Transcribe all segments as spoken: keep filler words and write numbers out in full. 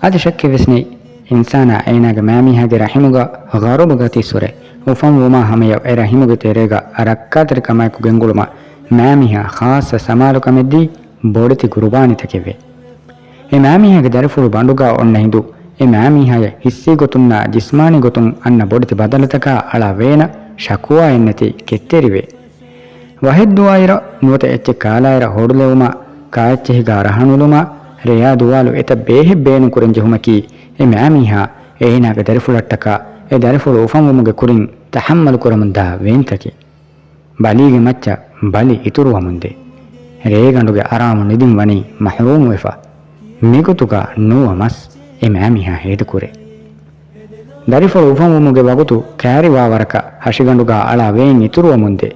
އަދި ޝައްކެއް ވެސް ނެތް، އިންސާނާ އޭނާގެ މާމީހާގެ ރަޙިމުގަ ޣަރަޟު ގަތީއްސުރެ އުފަންވުމާ ހަމަޔަށް އެ ރަޙިމުގެ ތެރޭގަ ރައްކާތެރިކަމާއެކު ގެންގުޅުމަށް މާމީހާ ޚާއްޞަ ސަމާލުކަމެއްދީ ބޮޑެތި ގުރުބާނީތަކެއްވޭ. އެ މާމީހާގެ ދަރިފުޅު ބަނޑުގަ އޮންނަ ހިނދު އެ މާމީހާޔަށް ހިއްސީ ގޮތުންނާ ޖިސްމާނީ ގޮތުން އަންނަ ބޮޑެތި ބަދަލުތަކާ އަޅާ ވޭނަށް ޝަކުވާއެއްނެތި ގެއްތެރިވޭ. ވަހެއްދުވާއިރަށް ނުވަތަ އެއްޗެއް ކާލާއިރަށް ހޮޑުލެވުމަށް، ކާއެއްޗެހިގާ ރަހަނުލުމަށް، ރެޔާ ދުވާލު އެތައް ބޭހެއް ބޭނުންކުރަން ޖެހުމަކީ އެ މާމީހާ އޭނާގެ ދަރިފުޅަށްޓަކާ އެ ދަރިފުޅު އުފަންވުމުގެ ކުރިން ތަޙައްމަލު ކުރަމުންދާ ވޭންތަކެއް. ބަލީގެ މައްޗަށް ބަލި އިތުރުވަމުންދޭ. ރޭގަނޑުގެ އަރާމު ނިދިން ވަނީ މަޙްރޫމުވެފަ. މިގޮތުގަ ނުވަ މަސް އެ މާމީހާ ހޭދަކުރޭ. ދަރިފުޅު އުފަންވުމުގެ ވަގުތު ކާރިވާވަރަކަށް ހަށިގަނޑުގަ އަޅާ ވޭން އިތުރުވަމުންދޭ.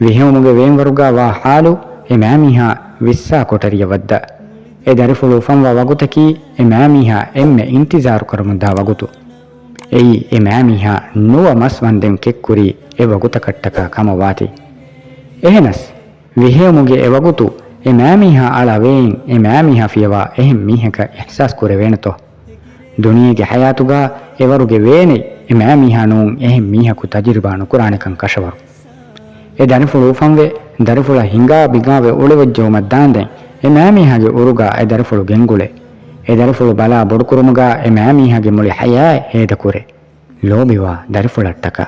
ވިހެއުމުގެ ވޭންވަރުގަ ވާ ޙާލު އެ މާމީހާ ވިއްސާ ކޮޓަރިއަށް ވައްދާ. އެ ދަރިފުޅު އުފަންވާ ވަގުތަކީ އެ މާމީހާ އެންމެ އިންތިޒާރު ކުރަމުންދާ ވަގުތު. އެއީ އެ މާމީހާ ނުވަ މަސް ވަންދެން ކެއްކުރީ އެ ވަގުތަކަށްޓަކާ ކަމަށް ވާތީ. އެހެނަސް، ވިހެއުމުގެ އެ ވަގުތު އެ މާމީހާ އަޅާ ވޭން އެ މާމީހާ ފިޔަވާ އެހެން މީހަކަށް އިޙްސާސް ކުރެވޭނެތޯ؟ ދުނިޔޭގެ ޙަޔާތުގަ އެވަރުގެ ވޭނެއް އެ މާމީހާ ނޫން އެހެން މީހަކު ތަޖުރިބާ ނުކުރާނެކަން ކަށަވަރު. އެ ދަރިފުޅު އުފަންވެ، ދަރިފުޅަށް ހިނގާ ބިގާވެ އުޅެވައްޖެއުމަށް ދާންދެން އެ މާމީހާގެ އުރުގަ އެ ދަރިފުޅު ގެންގުޅޭ. އެ ދަރިފުޅު ބަލާ ބޮޑުކުރުމުގަ އެ މާމީހާގެ މުޅި ޙަޔާތް ހޭދަކުރޭ. ލޯބިވާ ދަރިފުޅަށްޓަކާ.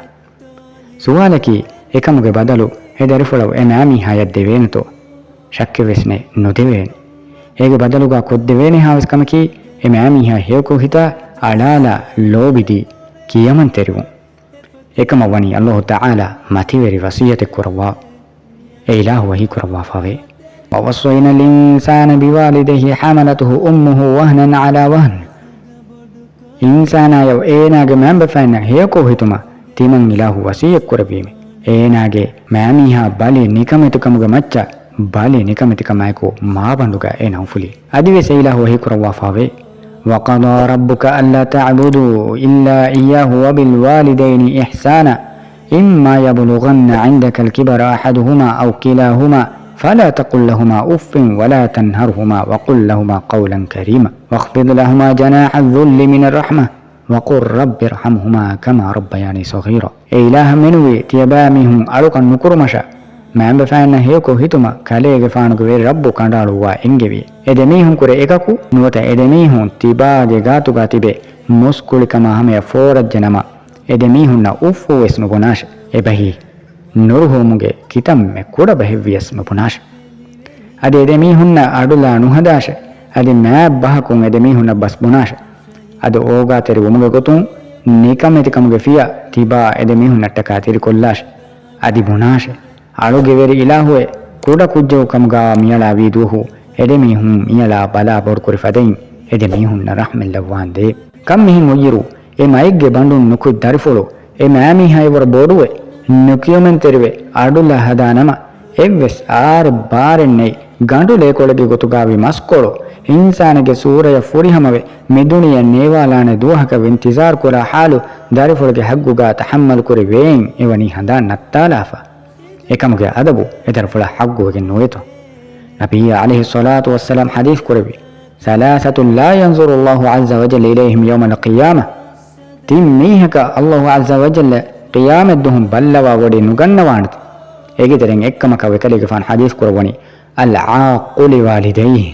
ސުވާލަކީ، އެކަމުގެ ބަދަލު އެ ދަރިފުޅަށް އެ މާމީހާޔަށް ދެވޭނެތޯ؟ ޝައްކެއްވެސް ނެތް، ނުދެވޭނެ. އޭގެ ބަދަލުގަ ކޮށްދެވޭނެ ހާވެސް ކަމަކީ، އެ މާމީހާ ހެޔޮކޮށް ހިތާ އަޅާލާ ލޯބިދީ ކިޔަމަންތެރިވުން. އެކަމަށް ވަނީ ﷲ ތަޢާލާ މަތިވެރި ވަޞިއްޔަތެއް ކުރައްވާ. އެ އިލާހު ވަޙީ ކުރައްވާފަވޭ. وَوَصَّيْنَا الْإِنسَانَ بِوَالِدَيْهِ حَمَلَتْهُ أُمُّهُ وَهْنًا عَلَى وَهْنٍ. އިންސާނާޔަށް އޭނާގެ މައިންބަފައިންނަށް ހެޔޮކޮށް ހިތުމަށް ތިމަން އިލާހު ވަޞިއްޔަތް ކުރެއްވީމެ. އޭނާގެ މާމީހާ ބަލި ނިކަމެތިކަމުގެ މައްޗަށް ބަލި ނިކަމެތިކަމާއެކު މާބަނޑުގަ އޭނާ އުފުލީ. އަދިވެސް އެ އިލާހު ވަޙީ ކުރައްވާފަވޭ. وَقَضَىٰ رَبُّكَ أَلَّا تَعْبُدُوا إِلَّا إِيَّاهُ وَبِالْوَالِدَيْنِ إِحْسَانًا إِمَّا يَبْلُغَنَّ عِندَكَ الْكِبَرَ أَحَدُهُمَا أَوْ كِلَاهُمَا فَلَا تَقُل لَّهُمَا أُفٍّ وَلَا تَنْهَرْهُمَا وَقُل لَّهُمَا قَوْلًا كَرِيمًا وَاخْفِضْ لَهُمَا جَنَاحَ الذُّلِّ مِنَ الرَّحْمَةِ وَقُل رَّبِّ ارْحَمْهُمَا كَمَا رَبَّيَانِي صَغِيرًا. އެ އިލާހަށް މެނުވީ ތިޔަބައިމީހުން އަޅުކަން ނުކުރުމަށާ، މައިންބަފައިންނަށް ހެޔޮކޮށް ހިތުމަށް ކަލޭގެފާނުގެ ވެރި ރައްބު ކަނޑައަޅުއްވާ އެންގެވި. އެ ދެމީހުންކުރެ އެކަކު ނުވަތަ އެ ދެމީހުން ތިބާގެ ގާތުގާ ތިބެ މުސްކުޅިކަމާ ހަމަޔަށް ފޯރައްޖެ ނަމަ، އެ ދެމީހުންނަށް އުފްފުވެސް ނުބުނާށެ. އެބަހީ ނުރުހުވުމުގެ ކިތަންމެ ކުޑަ ބަހެއްވިޔަސް ނުބުނާށެ. އަދި އެ ދެމީހުންނަށް އަޑުލާ ނުހަދާށެ. އަދި މާތް ބަހަކުން އެ ދެމީހުންނަށް ބަސް ބުނާށެ. އަދި އޯގާތެރިވުމުގެ ގޮތުން ނިކަމެތިކަމުގެ ފިޔަ ތިބާ އެ ދެމީހުންނަށްޓަކާ ތިރިކޮށްލާށެ. އަދި ބުނާށެ، އަޅުގެ ވެރި އިލާހުއެއް ކުޑަ ކުއްޖަކު ކަމުގާ މިއަޅާ ވީ ދުވަހު އެދެމީހުން މިއަޅާ ބަލާ ބޮޑުކުރި ފަދައިން އެދެމީހުންނަށް ރަޙްމަތް ލައްވާންދޭ. ކަން މިހެން އޮތްއިރު، އެ މައެއްގެ ބަނޑުން ނުކުތް ދަރިފުޅު އެ މާމީހާއަށްވުރެ ބޮޑުވެ، ނުކިޔަމަންތެރިވެ، އަޑުލާ ހަދާ ނަމަ، އެއްވެސް އާރެއް ބާރެއް ނެތް، ގަނޑު ލޭކޮޅެއްގެ ގޮތުގާ ވި މަސްކޮޅު، އިންސާނެއްގެ ސޫރަޔަށް ފުރިހަމަވެ، މި ދުނިޔެއަށް ނޭވާލާނެ ދުވަހަކަށް އިންތިޒާރު ކުރާ ޙާލު، ދަރިފުޅުގެ ހައްގުގާ ތަޙައްމަލު ކުރި ވޭން އެވަނީ ހަނދާން ނައްތާލާފަ. އެކަމުގެ އަދަބު އެ ދަރިފުޅަށް ހައްގުވެގެން ނުވޭތޯ؟ ނަބިއްޔާ ޢަލައިހިއްޞަލާތު ވައްސަލާމް ޙަދީޘް ކުރެއްވި، ثَلَاثَةٌ لَا يَنْظُرُ اللَّهُ عَزَّ وَجَلَّ إِلَيْهِمْ يَوْمَ الْقِيَامَةِ. ތިން މީހަކަށް ﷲ ޢައްޒަ ވަޖައްލަ ޤިޔާމަތްދުވަހުން ބައްލަވާ ވޮޑި ނުގަންނަވާނެތެ. އޭގެ ތެރެއިން އެއްކަމަކަށް އެކަލޭގެފާނު ޙަދީޘް ކުރައްވަނީ، الْعَاقُّ لِوَالِدَيْهِ.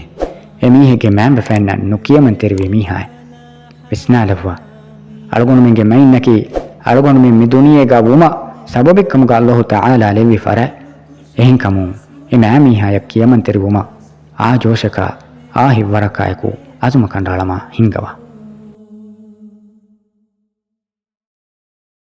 އެ މީހެއްގެ މައިންބަފައިންނަށް ނުކިޔަމަންތެރިވި މީހާއެއް. ވިސްނާލައްވާ. އަޅުގަނޑުމެންގެ މައިންނަކީ، އަޅުގަނޑުމެން މި ދުނިޔޭގަ ވުމަށް ސަބަބެއްކަމުގަ ﷲ ތަޢާލާ ލެއްވި ފަރާތް. އެހެންކަމުން، އެ މާމީހާޔަށް ކިޔަމަންތެރިވުމަށް އާ ޖޯޝަކާ، އާ ހިތްވަރަކާއެކު އަޒުމަ ކަނޑައަޅަމާ ހިންގަވާ.